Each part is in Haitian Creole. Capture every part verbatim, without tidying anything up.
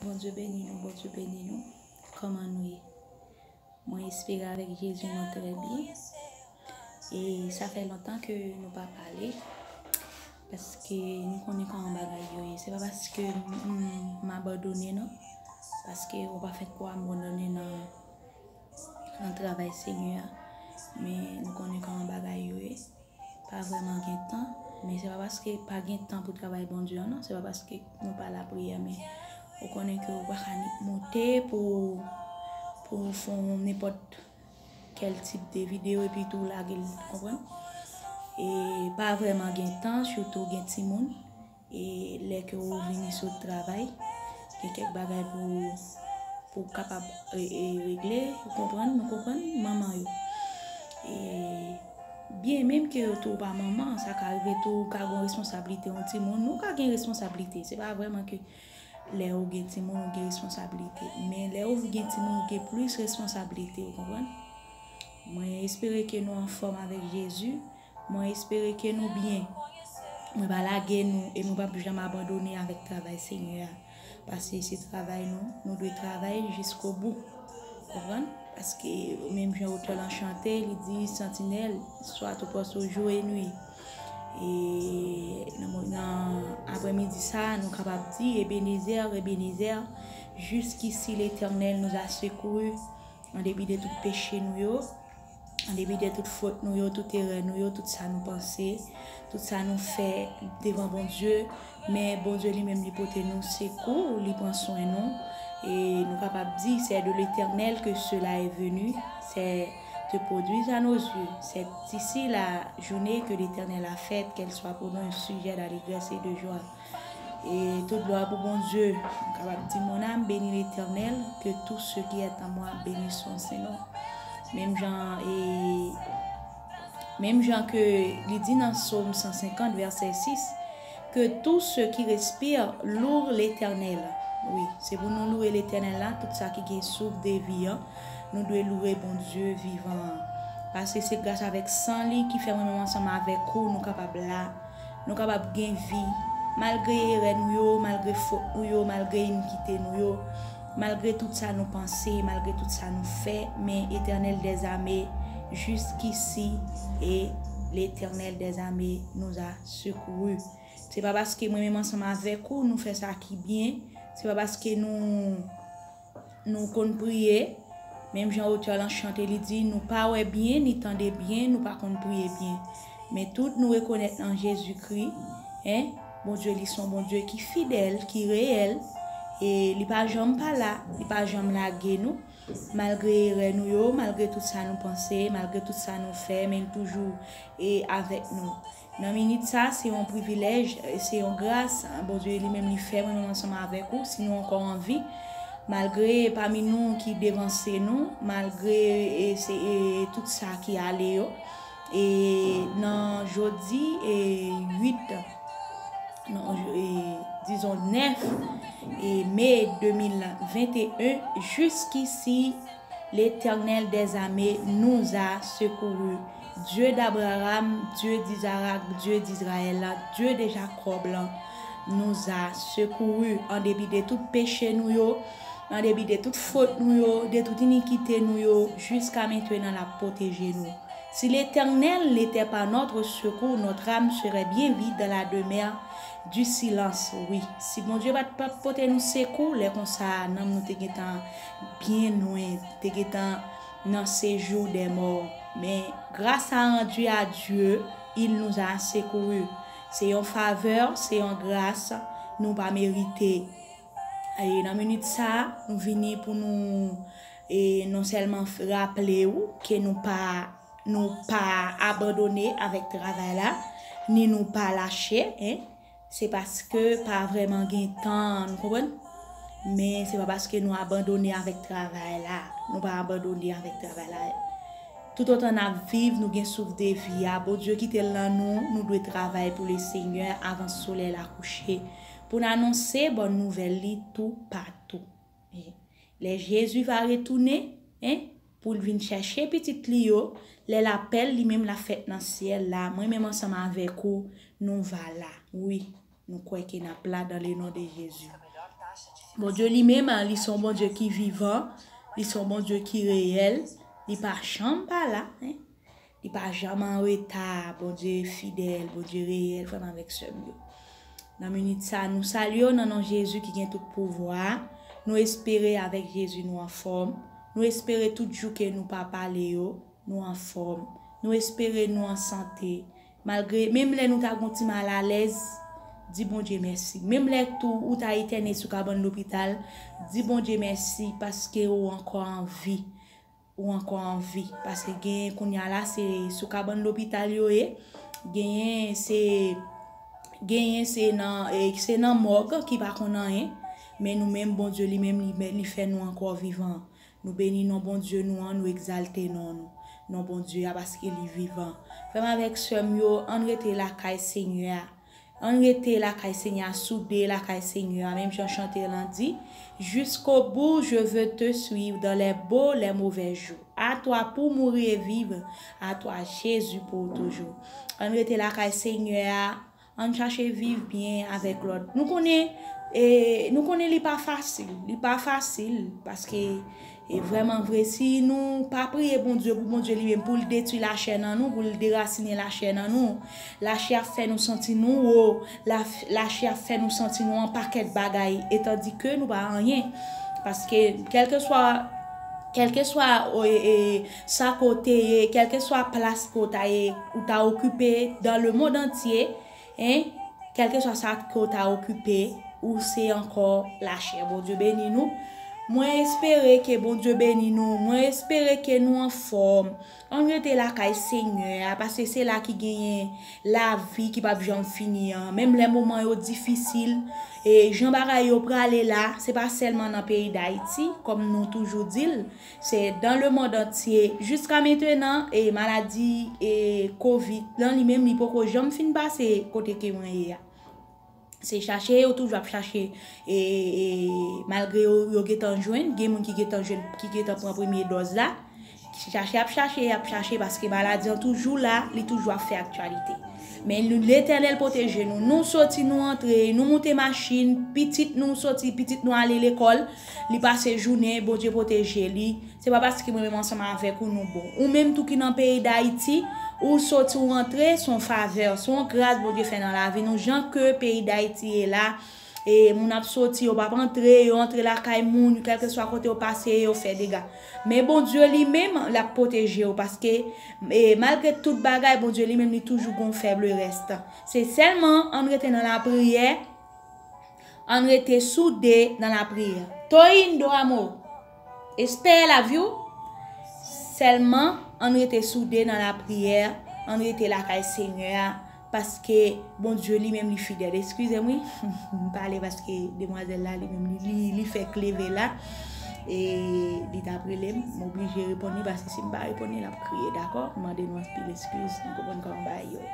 Bondye beni nou, Bondye beni nou. Kòman nou ye? Mwen espere avèk Jezi nou trè byen. E sa fè lontan ke nou pa pale, paske nou konnen kòman bagay yo ye. Se pa paske m, m, m abandone non, paske ou pa fèk pou abandone nan, nan travay Senyè a. Men nou konnen kòman bagay yo ye. Pa vrèman gen tan, men se pa paske pa gen tan pou travay Bondye an non, se pa paske nou pa lapriyè, men ou konnen ke ou pa ka ni monte pou, pou fè yon nenpòt kèl tip de videyo epi tou lage l, konprann? E pa vrèman gen tan, sitou gen timoun. E lè ke ou vini sot travay, gen kèk bagay pou, pou kapab e, e, regle, ou konprann, nou konprann, manman yo. E byen menm ke yo tou pa manman, sa ka rive tou ou ka gen responsablite yon timoun, nou ka gen responsablite. Se pa vrèman ke lè ou gen timoun ou gen responsablite, men lè ou gen timoun ou gen plis responsablite, ou konprann? Mwen espere ke nou anfòm avèk Jezi. Mwen espere ke nou byen. Mwen pa lage nou e nou p ap janm abandone avèk travay Senyè a. Paske se travay nou, nou dwe travay jiskobou. Konprann? Paske menm jan otè lan chante, li di, Sentinèl, soit au poste jour et nuit. E nan, nan aprèmidi sa, nou kapab di, Ebenezè, Ebenezè, jusqu'ici l'Éternel nous a secourus. An depi de tout peche nou yo, an depi de tout fot nou yo, tout erè nou yo, tout sa nou panse, tout sa nou fè devan Bondye, men Bondye li menm li pote nou sekou, li pran swen nou. E nou kapab di, c'est de l'Éternel que cela est venu, c'est te produit à nos yeux. C'est ici la journée que l'Éternel a faite, qu'elle soit pour nous un sujet d'allégresse et de joie. E tout glwa pou Bondye. M kapab di, Mon âme bénit l'Éternel, que tout ce qui est en moi bénisse son saint nom. Menm jan, e, menm jan ke li di nan Sòm san senkant, vèsè sis, Que tout ce qui respire loue l'Éternel. Wi, se pou nou louwe Letènèl la, tout sa ki gen souf de vi an. Nou dwe louwe Bondye vivan an. Paske se gras avèk san li ki fè mwen menm ansanm avèk ou, nou kapab la. Nou kapab gen vi. Malgre erè nou yo, malgre fot nou yo, malgre inikite nou yo, malgre tout sa nou panse, malgre tout sa nou fè, men Etènèl dèzame jusqu'ici, et l'Éternel des armées nous a secourus. Se pa paske mwen menm ansanm avèk ou, nou fè sa ki byen. Se pa paske nou, nou konn priye. Menm jan otè lan chante, li di, nou pa wè byen, ni tande byen, nou pa konn priye byen. Men tout nou rekonèt nan Jezikri, en, Bondye li se yon Bondye ki fidèl, ki reyèl, e li pa janm pa la, li pa janm lage nou. Malgre erè nou yo, malgre tout sa nou panse, malgre tout sa nou fè, men li toujou e avèk nou. Nan minit sa, se yon privilèj, se yon gras, Bondye li menm li fè mwen menm ansanm avèk ou, si nou ankò an vi, malgre pami nou ki devanse nou, malgre e, se, e, tout sa ki ale yo. E nan jodi e uit, non, e, dizon nèf e, me de mil venteyen, jiskisi, L'Éternel des armées nous a secourus. Dieu d'Abraham, Dieu d'Isaac, Dieu d'Israël, Dieu de Jacob, là, nous a secourus. An depi de tout peche nou yo, an depi de tout fot nou yo, de tout inikite nou yo, jiska mentnan l ap pwoteje nou. Si l'Éternel n'était pas notre secours, notre âme serait bien vite dans la demeure du silence. Wi, si Bondye pa t, pa t pote nou sekou, lè konsa, nanm nou te gentan byen lwen, te gentan nan séjour des morts. Men, grâce a rendu à Dieu, il nous a secourus. Se yon favè, se yon gras, nou pa merite. E nan minit sa, nou vini pou nou, e non sèlman f-, raple w ke nou pa, nou pa abandone avèk travay la, ni nou pa lache, en. Se paske pa vrèman gen tan, nou konprann? Men se pa paske nou abandone avèk travay la. Nou pa abandone avèk travay la. Toutotan n ap viv, nou gen souf de vi a. Bondye kite l nan nou, nou dwe travay pou le Senyè avan solèy la kouche, pou n anonse bòn nouvèl li toupatou. Lè Jezi va retounen, en, pou l vin chèche pitit li yo, lè lapèl li menm la fèt nan syèl la, mwen menm ansanm avèk ou, nou va la. Wi, nou kwè ke n ap la dans le nom de Jésus. Bondye li menm, li se yon Bondye ki vivan, li se yon Bondye ki reyèl, li pa janm pa la, en. Li pa janm an reta, Bondye fidèl, Bondye reyèl, frè m avèk sè m yo. Nan minit sa, nou salye w nan non Jezi ki gen tout pouvwa. Nou espere avèk Jezi nou anfòm. Nou espere tout jou ke nou pa pale yo, nou anfòm. Nou espere nou an sante. Malgre, menm lè nou ta gon ti malalèz, di Bondye mèsi. Menm lè tou ou ta etène sou kabann lopital, di Bondye mèsi paske ou ankò an vi. Ou ankò an vi. Paske genyen kounye a la, se sou kabann lopital yo ye. Genyen se, genyen se nan, e, se nan mòg ki pa konn anyen. Men nou menm, Bondye li menm, li, li fè nou ankò vivan. Nou beni non Bondye nou an, nou egzalte non nou. Non Bondye a, paske li vivan. Frè m avèk sè m yo, ann rete lakay Senyè a. Ann rete lakay Senyè a, soude lakay Senyè a, menm jan chante lan di, Jusqu'au bout, je veux te suivre dans les beaux, les mauvais jours. À toi pour mourir et vivre, à toi Jésus pour toujours. Ann rete lakay Senyè a, ann chache viv byen avèk lòt. Nou konnen, e, nou konnen li pa fasil, li pa fasil, paske, e, vrèman vre, si nou pa priye Bondye pou Bondye li menm, pou l detwi lachè nan nou, pou l derasinen lachè nan nou, lachè ap fè nou santi nou wo, la, lachè ap fè nou santi nou an pakèt bagay, etandike nou pa anyen. Paske, kèlkeswa, kèlkeswa, e, e, sa ke w te ye, kèlkeswa plas ke w ta ye, ou ta okipe dans le monde entier, en, kèlkeswa sa ke w ta okipe, ou se ankò lachè. Bondye beni nou. Mwen espere ke Bondye beni nou. Mwen espere ke nou anfòm. Ann rete lakay Senyè a, paske se la ki genyen lavi ki p ap janm fini an. Menm lè moman yo difisil, e jan bagay yo prale la, se pa sèlman nan peyi Dayiti, kòm nou toujou di l, se dans le monde entier. Jiska mentenan, e maladi, e kovid lan, li menm, li poko janm fin pase kote ke mwen ye a. Se chache, yo toujou ap chache, e, e, malgre yo, yo gentan jwenn, gen moun ki gentan jwenn, ki gentan pran premye dòz la, chache ap chache, ap chache, paske maladi an toujou la, li toujou ap fè aktyalite. Men nou, Letènèl pwoteje nou. Nou soti, nou antre, nou moute machin, pitit nou soti, pitit nou ale lekòl, li pase jounen, Bondye pwoteje li. Se pa paske mwen menm ansanm avèk ou nou bon. Ou menm tou ki nan peyi Dayiti, ou soti, ou antre, se yon favè, se yon gras Bondye fè nan lavi nou. Jan ke peyi Dayiti ye la, e moun ap soti, yo p ap antre, yo antre lakay moun, kèlkeswa kote yo pase, yo fè dega. Men Bondye li menm, l ap pwoteje w, paske, e, malgre tout bagay, Bondye li menm, li toujou gon fèb le rèst. Se sèlman ann rete nan lapriyè, ann rete soude nan lapriyè. Tô lindo, amor. Espera, viu? Sèlman, ann rete soude nan lapriyè, ann rete lakay Senyè a, paske Bondye li menm li fidèl. Eskize m, wi. M pale paske demwazèl la, li menm, li, li, li fèk leve la. E li t ap rele m, m oblije reponn li, paske si m pa reponn li, l ap kriye, dakò? M mande nou anpil eskiz, nou konprann kòman bagay yo ye.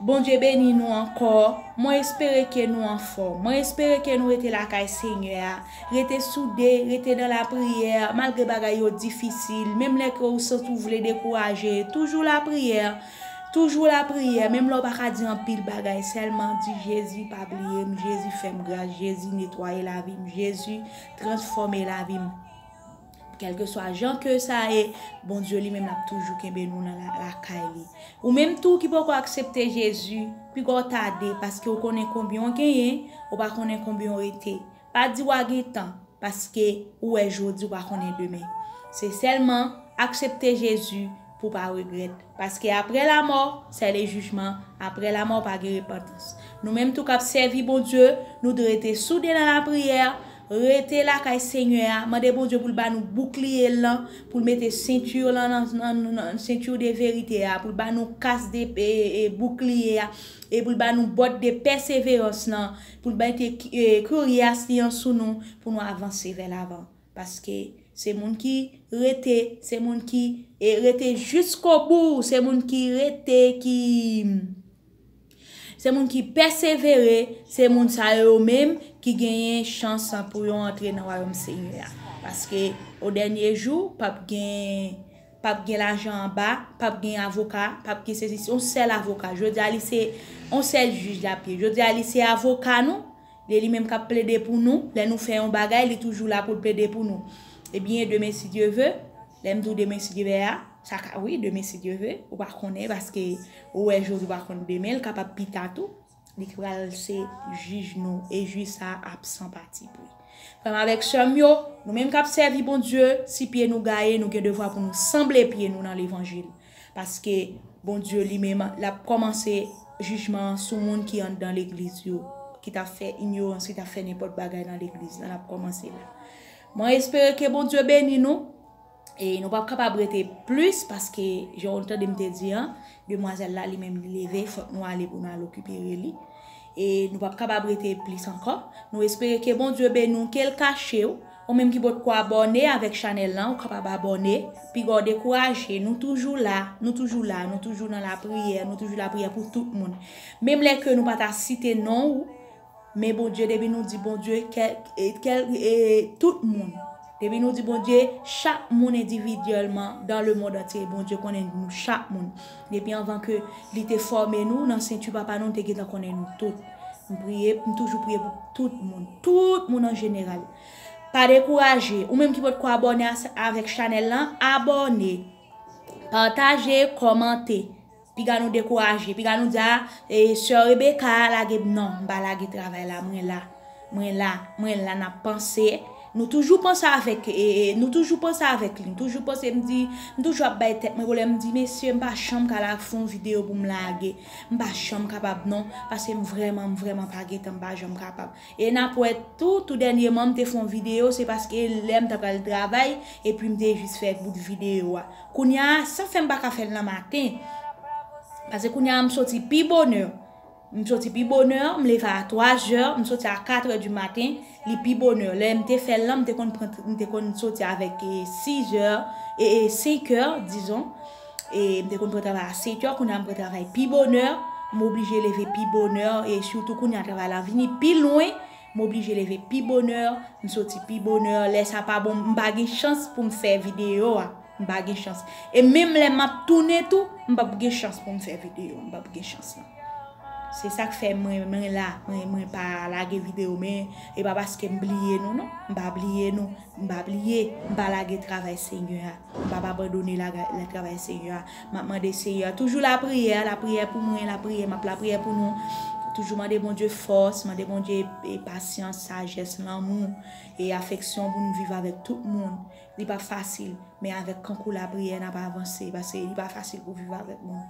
Bondye beni nou ankò. Mwen espere ke nou anfòm. Mwen espere ke nou rete lakay Senyè a. Rete soude, rete nan lapriyè, malgre bagay yo difisil. Menm lè ke ou santi w vle dekouraje, toujou lapriyè. Toujou lapriyè. Menm lè w pa ka di anpil bagay, sèlman di, Jezi, pa bliye m. Jezi, fè m gras. Jezi, netwaye lavi m. Jezi, transfòme lavi m. Kèlkeswa jan ke sa ye, Bondye li menm l ap toujou kenbe nou nan la-, lakay li. Ou menm tou ki poko aksepte Jezi, piga w tade, paske w konnen konbyen w genyen, ou pa konnen konbyen w rete. Pa di w a gen tan, paske ou wè jodi, w pa konnen demen. Se sèlman aksepte Jezi pou w pa regrèt. Paske après la mort, c'est le jugement. Après la mort, pa gen repantans. Nou menm tou k ap sèvi Bondye, nou dwe rete soude nan lapriyè, rete lakay Senyè a, mande Bondye pou l ba nou boukliye l lan, pou l mete senti lan nan, nan, nan, nan senti de verite a, pou l ba nou kas de, e, e, boukliye a, e pou l ba nou bòt de pèseverans lan, pou l mete, e, kiryas li an sou nou, pou nou avanse vè lavan. Paske se moun ki rete, se moun ki, e, rete jiskobou, se moun ki rete, ki, se moun ki pèsevere, se moun sa yo menm ki genyen chans pou yo antre nan wayòm Senyè a. Paske o dènye jou, p ap gen, p ap gen lajan anba, p ap gen avoka, p ap gen sesi, se yon sèl avoka. Jodi a, li se yon sèl jij l ap ye. Jodi a, li se avoka nou, Li li menm k ap plede pou nou. Lè nou fè yon bagay, li toujou la pou l plede pou nou. Ebyen, demen, si Dye ve, lè m di w demen, si Dye ve a, sa ka, wi, demen, si Dye ve, ou pa konnen, paske ou wè jodi, ou pa konn demen, l kapab pita tou. Li pral se jij nou, e jij sa a absan patipri. Frè m avèk sè m yo, nou menm k ap sèvi Bondye, si pye nou gaye, nou gen devwa pou nou sanble pye nou nan levanjil. Paske Bondye li menm, l ap kòmanse jijman an sou moun ki anndan legliz yo, ki t ap fè inyorans, ki t ap fè nenpòt bagay nan legliz la, l ap kòmanse la. Mwen espere ke Bondye beni nou. E nou p ap kapab rete plis, paske jan w tande m te di an, demwazèl la li menm li leve, fòk nou ale pou nou al okipere li. E nou p ap kapab rete plis ankò. Nou espere ke Bondye beni w, ke l kache w. Ou menm ki potko abòne avèk chanèl lan, ou kapab abòne. Piga w dekouraje, nou toujou la, nou toujou la, nou toujou nan lapriyè, nou toujou lapriyè pou tout moun. Menm lè ke nou pa ta site non w, men Bondye, depi nou di Bondye, kèl, e, kèl, e, tout moun. Depi nou di Bondye, chak moun endividyèlman, dans le monde entier, Bondye konnen nou chak moun. Depi anvan ke li te fòme nou nan senti papa nou, li te gentan konnen nou tout. M priye, m toujou priye pou tout moun, tout moun an jeneral. Pa dekouraje. Ou menm ki potko abòne a, avèk chanèl lan, abòne. Pataje, kòmante. Piga nou dekouraje. Piga nou di, a, e, sè Rebecca lage m. Non, m pa lage travay la, mwen la. Mwen la, mwen la, n ap panse. Nou toujou panse avèk, e, e, nou toujou panse avèk li. M toujou panse, m di, m toujou ap bay tèt mwen pwoblèm. M di, mesye, m pa janm ka la fè yon videyo pou m lage. M pa janm kapab, non. Paske m vrèman, m vrèman pa gen tan, m pa janm kapab. E n ap wè tou, tou dènyèman, m te fè yon videyo, se paske lè m t ap al travay, epi m te jis fè bout videyo a. Kounye a, sa fè m pa ka fè l nan maten. Paske kounye a, m soti pi bonè. M soti pi bonè, m leve a twa zè, m soti a katrè di maten, li pi bonè. Lè m te fè l lan, m te konn pran, m te konn soti avèk, e, sizè, e, e, senkè, dizon. E m te konn pran travay a setè, kounye a m pran travay pi bonè, m oblije leve pi bonè, e sitou kounye a travay la vini pi lwen, m oblije leve pi bonè, m soti pi bonè, lè sa pa bon, m pa gen chans pou m fè videyo a, m pa gen chans. E menm lè m ap tounen tou, m p ap gen chans pou m fè videyo, m p ap gen chans lan. Se sa k fè mwen, mwen la, mwen, mwen pa lage videyo, men e pa paske m bliye nou, non, m pa bliye nou. M pa bliye, m pa lage travay Senyè a. M p ap abandone laga-, la travay Senyè a. M ap mande Senyè a, toujou lapriyè, lapriyè pou mwen, lapriyè, m ap lapriyè pou nou. Toujou mande Bondye fòs, mande Bondye, e, pasyans, sajès, lanmou, e afeksyon pou nou viv avèk tout moun. Li pa fasil, men avèk kankou lapriyè, n ap avanse, paske li pa fasil pou viv avèk moun.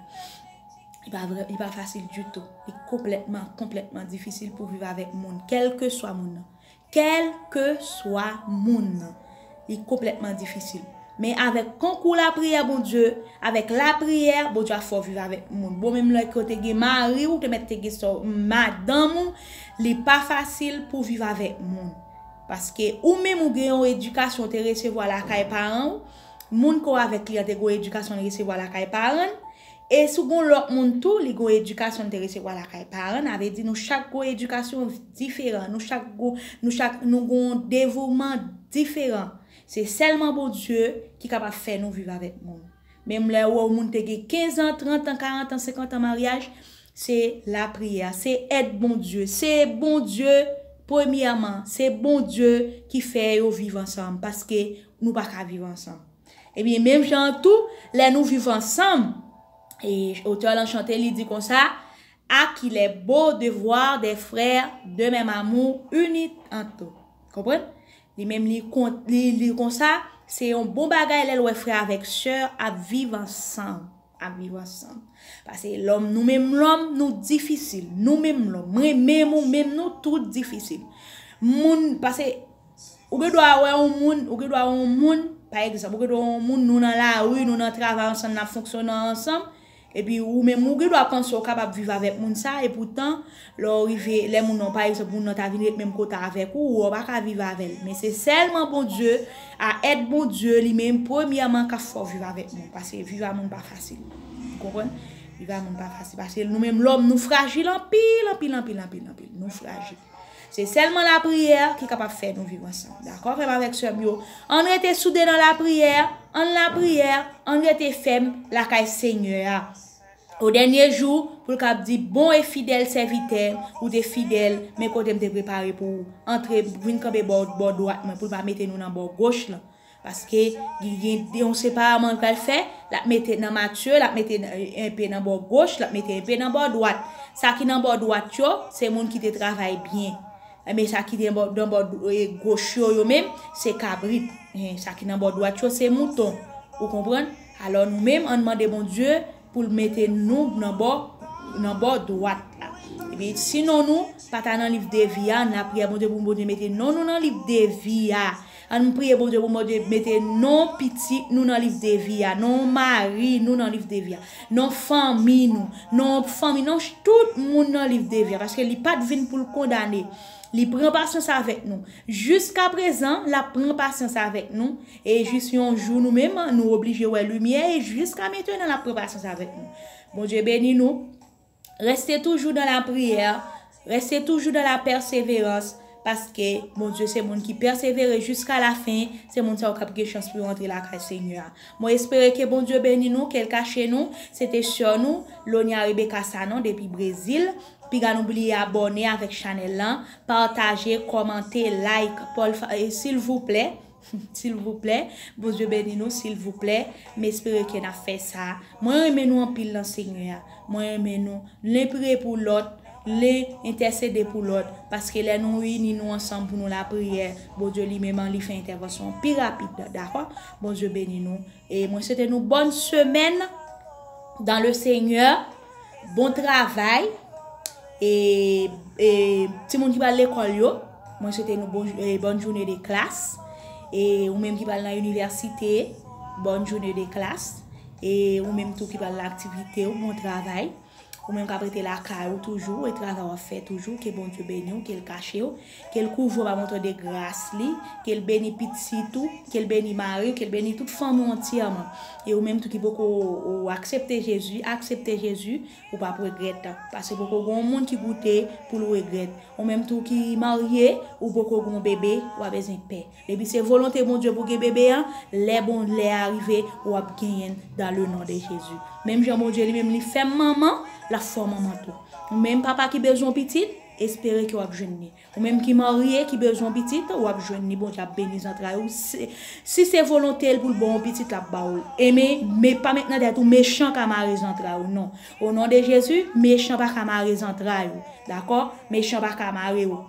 Li pa vrè, li pa fasil ditou. Li konplètman, konplètman difisil pou viv avèk moun, kèlkeswa moun nan. Kèlkeswa moun nan, li konplètman difisil. Men avèk konkou lapriyè Bondye, avèk lapriyè, Bondye ap fè w viv avèk moun. Bon, menm lè ke w te gen mari w, te mèt te gen sè w, madanm ou, li pa fasil pou viv avèk moun. Paske ou menm ou gen yon edikasyon w te resevwa lakay paran w, moun ke w avèk li an te gen yon edikasyon l resevwa lakay paran l, e si w gen yon lòt moun tou, li gen yon edikasyon l te resevwa lakay paran l, sa vle di nou chak gen yon edikasyon diferan, nou chak gen, nou chak, nou gen yon devouman diferan. Se sèlman Bondye ki kapab fè nou viv avèk moun. Menm lè ou wè yon moun te gen kenz an, trant an, karant an, senkant an maryaj, se lapriyè, se èd Bondye, se Bondye premyèman, se Bondye ki fè yo viv ansanm, paske nou pa ka viv ansanm. Ebyen, menm jan an tou, lè nou viv ansanm, e otè lan chante, li di konsa, à qui les beaux devoirs des frères de même amour unis en tout. Konprann? Li menm li kont-, li, li konsa, se yon bon bagay lè l wè frè avèk sè ap viv ansanm, ap viv ansanm. Paske lòm, nou menm lòm, nou difisil. Nou menm lòm, mwen menm ou menm, nou tout difisil. Moun, paske ou gen dwa wè yon moun, ou gen dwa wè yon moun, pa egzanp, ou gen dwa wè yon moun, nou nan lari, nou nan travay ansanm, n ap fonksyone ansanm, epi ou menm, ou gen dwa panse w kapab viv avèk moun sa, epoutan, lè w rive, lè moun nan, pa egzanp, moun nan ta vin ret menm kote avèk ou, ou wè w pa ka viv avè l. Men se sèlman Bondye, a èd Bondye, li menm, premyèman, k ap fè w viv avèk moun. Paske viv a moun pa fasil. Ou konprann? Viv a moun pa fasil. Paske nou menm lòm, nou frajil anpil, anpil, anpil, anpil, anpil. Nou frajil. Se sèlman lapriyè ki kapab fè nou viv ansanm. Dakò, frè m avèk sè m yo? Ann rete soude nan lapriyè, ann lapriyè, ann rete fèm lakay Senyè a. o dènye jou, pou l kab di, bon e fidèl sèvitè, ou te fidèl, men kote m te prepare pou ou. Antre, vin kanpe bò, bò dwat mwen, pou l pa mete nou nan bò goch lan. Paske gen, gen yon separaman l pral fè, l ap mete nan Matye, l ap mete enpe nan bò goch, l ap mete enpe nan bò dwat. Sa ki nan bò dwat yo, se moun ki te travay byen. Enben, sa ki nan bò, nan bò goch yo, yo menm, se kabrit. Sa ki nan bò dwat yo, se mouton. Ou konprann? Alò, nou menm, ann mande Bondye pou l mete nou nan bò, nan bò dwat la. Epi, si non nou pa ta nan liv de vi a, n a priyè Bondye pou Bondye mete non nou nan liv de vi a. Ann priye Bondye pou Bondye mete non pitit nou nan liv de vi a, non mari nou nan liv de vi a, non fanmi nou, non fanmi, non tout moun nan liv de vi a, paske li pa t vin pou l kondane. Li pran pasyans avèk nou. Jiska prezan, l ap pran pasyans avèk nou. E jis yon jou, nou menm, nou oblije wè limyè. E jiska mentnan, l ap pran pasyans avèk nou. Bondye beni nou. Reste toujou dans la prière. Reste toujou dans la persévérance. Paske Bondye se moun ki pèsevere jiska lafen. Se moun sa yo k ap gen chans pou yo antre lakay Senyè a. Mwen espere ke Bondye beni nou, ke l kache nou. Se te sè nou, Lonia Rebecca Sanon, depi Brezil. Piga nou bliye abòne avèk chanèl lan, pataje, kòmante, like, Paul Fa- eh, silvouplè, silvouplè, Bondye beni nou, silvouplè, m espere ke n ap fè sa. Mwen renmen nou anpil nan Senyè a, mwen renmen nou, len priye pou lòt, len entèsede pou lòt, paske lè nou ini nou ansanm pou nou lapriyè, Bondye li menm li fè entèvansyon pi rapid, dakò? Bondye beni nou, e mwen swete nou bòn semèn dans le Seigneur. Bon travay. E, e timoun ki pral lekòl yo, mwen swete nou bon, e, bòn jounen de klas. E ou menm ki pral nan inivèsite, bòn jounen de klas. E ou menm tou ki pral nan aktivite w, bon travay. Ou menm k ap rete lakay ou toujou, e travay w ap fè toujou, ke Bondye beni w, ke l kache w, ke l kouvri w pa montre de gras li, ke l beni pitit ou, ke l beni mari w, ke l beni tout fanmi w antyèman. E ou menm tou ki poko ou aksepte Jezi, aksepte Jezi, ou p ap regrèt. Paske poko gen yon moun ki goute pou l regrèt. Ou menm tou ki marye, ou poko gen yon bebe, w ap bezwen pè. Depi se volonte Bondye pou gen bebe a, lè bon lè a rive, w ap genyen l dans le nom de Jésus. Menm jan Bondye li menm li fè m manman, l ap fè w manman tou. Ou menm papa ki bezwen yon pitit, espere ke w ap jwenn li. Ou menm ki marye, ki bezwen yon pitit, w ap jwenn li, Bondye ap beni zantray ou. Si, si se volonte l pou l ba w yon pitit, l ap ba w l. E men, men pa met nan tèt ou mechan ka mare zantray ou, non. O non de Jezi, mechan pa ka mare zantray ou. Dakò? Mechan pa ka mare ou.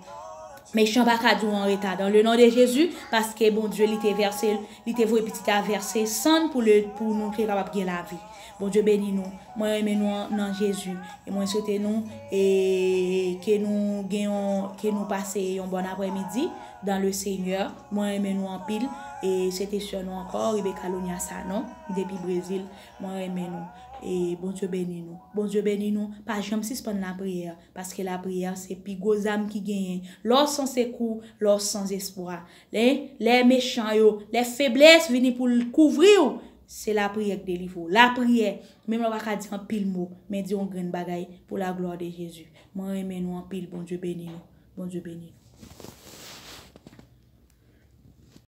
Mechan pa ka di w anreta dans le nom de Jésus, paske Bondye li te vèse, li te voye pitit la vèse san l pou le, pou nou te kapab gen lavi. Bondye beni nou. Mwen renmen nou an- nan Jezi. E mwen swete nou e ke nou gen yon, ke nou pase yon bòn aprèmidi dans le Seigneur. Mwen renmen nou anpil. E se te sè nou ankò, Rebecca Lonia Sanon, depi Brezil. Mwen renmen nou. E Bondye beni nou. Bondye beni nou. Pa janm sispann lapriyè. Paske lapriyè se pi gwo zam ki genyen. Lè w san sekou, lè w san espwa. Lè, lè mechan yo, lè feblès vini pou l kouvri w, se lapriyè k delivre w. Lapriyè, menm lè w pa ka di anpil mo, men di yon grenn bagay pour la gloire de Jésus. Mwen renmen nou anpil, Bondye beni nou. Bondye beni nou.